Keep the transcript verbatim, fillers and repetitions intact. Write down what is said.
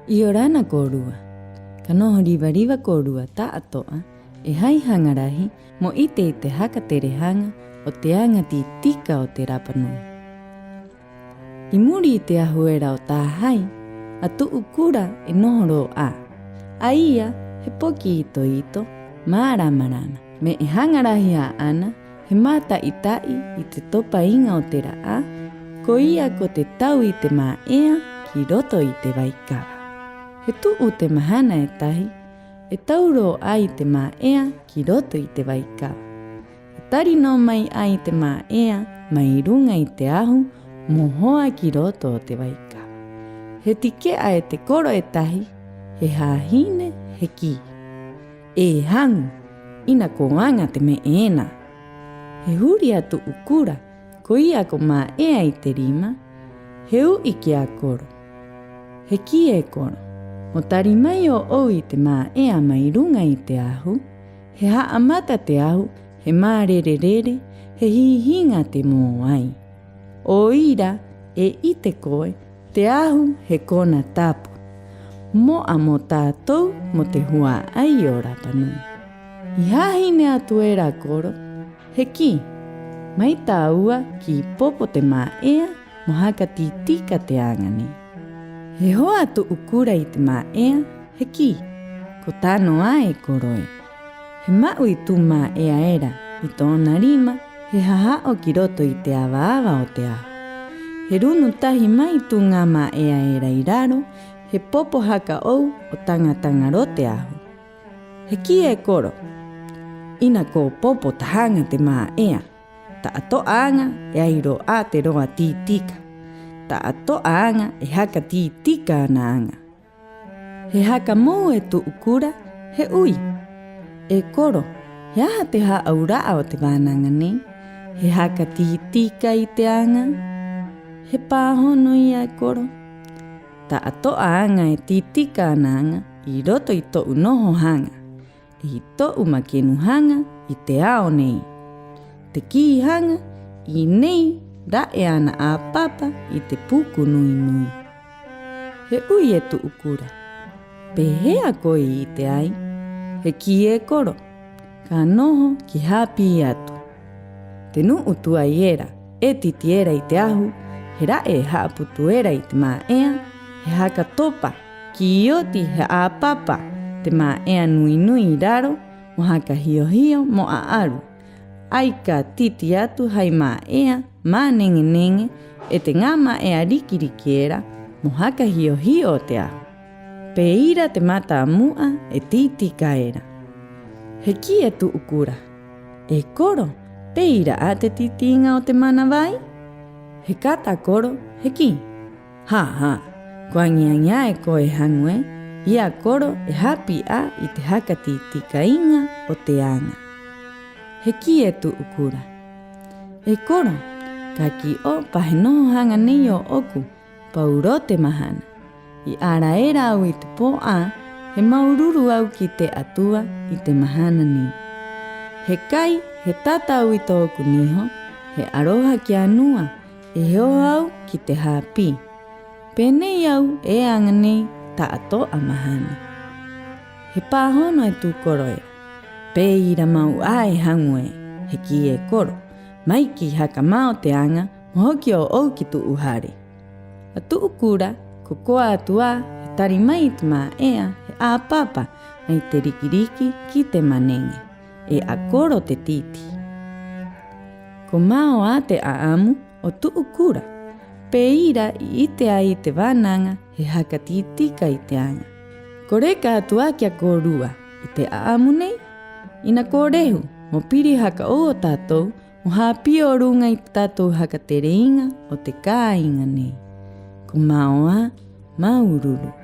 'Iorana kōrua. Ka noho riva-riva kōrua ta'ato'a e hai haŋa rahi mo 'ite i te haka tere haŋa o te aŋa tī-tika o te rapa nui. 'I muri i te ahu era o Tāhai, a Tu'u Kura e noho rō 'ā. A ia he poki ito-ito, mārama-rama. Me'e haŋa rahi ā'ana, he māta'i-ta'i i te topa iŋa o te ra'ā, koia ko te tau i te mā'ea ki roto i te vaikava. He tu'u te mahana e tahi, e tau rō 'ā i te mā'ea ki roto i te vaikava. E tari nō mai 'ā i te mā'ea mai ruŋa i te ahu mo hoa ki roto o te vaikava. He tike'a e te koro e tahi, he hāhine, he kī: E haŋu, 'ina ko aŋa te me'e ena. He huri a Tu'u Kura, koia ko mā'ea i te rima, he u'i ki a Koro. He kī e Koro: Mo tari mai ō'ou i te mā'ea mai ruŋa i te ahu, he ha'amata te ahu, he mārere-rere, he hī-hiŋa te mōai. 'O ira, e 'ite koe, te ahu he kona tapu. Mo'a mo tātou mo te hua'ai o Rapa Nui. I hāhine atu era a Koro, he kī: Mai tāua ki popo te mā'ea mo haka tī-tika te aŋa nei. He hoa a Tu'u Kura i te mā'ea, he kī: Ko tano 'ā, e Koro ē. He ma'u i tū mā'ea era i tō'ona rima, he ha-ha'o ki roto i te ava-ava o te ahu. He runu tahi mai tū ŋā mā'ea era 'i raro, he popo haka 'ou o taŋa-taŋa rō te ahu. He kī e Koro: 'Ina ko popo tahaŋa te mā'ea. Ta'ato'a aŋa e ai rō 'ā te roa tī-tika. Ta'ato'a aŋa e haka tī-tika ana aŋa. He haka mou e Tu'u Kura, he 'ui: E Koro, ¿he aha te hā'aura'a o te vānaŋa nei? ¿He haka tī-tika i te aŋa? He pāhono ia e Koro: Ta'ato'a aŋa e tī-tika ana aŋa 'i roto i to'u noho haŋa, 'e i to'u makenu haŋa i te ao nei. Te kī haŋa, 'i nei ra'e ana 'āpapa i te puku nui-nui. He 'ui e Tu'u Kura: ¿Pē hē a koe i 'ite ai? He kī e Koro: Ka noho ki hāpī atu. Te nu'u tuai era, e titi era i te ahu, he ra'e e ha'aputu era i te mā'ea, he haka topa, ki oti he 'āpapa te mā'ea nui-nui 'i raro mo haka hio-hio mo 'a'aru. 'Ai ka titi atu hai mā'ea māneŋe-neŋe 'e te ŋā mā'ea riki-riki era mo haka hio-hio o te ahu. Pē ira te mata a mu'a e tī-tika era. He kī e Tu'u Kura: E Koro, pē ira 'ā te titi iŋa o te manavai? He kata a Koro, he kī: Ha, ha, ko aŋi-aŋi 'ā e koe, e haŋu ē, i a Koro e hāpī 'ā i te haka tī-tika iŋa o te aŋa. He kī e Tu'u Kura: E Koro, ka kī 'ō pa he noho haŋa nei ō'oku, paurō te mahana. I 'ara era a au i te pō'ā, he māuru-uru a au ki te 'Atua i te mahana nei. He kai, he tata a au i tō'oku niho, he 'aroha ki a nua, 'e he oho a au ki te hāpī. Pē nei a au e aŋa nei ta'ato'a mahana. He pāhono e tū koro era: Pē ira mau 'ā, e haŋu ē, he kī e Koro, mai ki haka mao te aŋa mo hoki ō'ou ki tu'u hare. A Tu'u Kura ko koa atu 'ā, he tari mai i te mā'ea he 'āpapa mai te riki-riki ki te maneŋe, 'e a Koro te titi. Ko mao 'ā te 'a'amu o Tu'u Kura, pē ira i 'ite ai i te vānaŋa he haka tī-tika i te aŋa. Ko reka atu 'ā ki a kōrua, 'i te 'a'amu nei, 'ina ko rehu mo piri haka 'ou o tātou mo hāpī o ruŋa i te tātou haka tere iŋa o te kāiŋa nei. Ko mao 'ā, māuru-uru.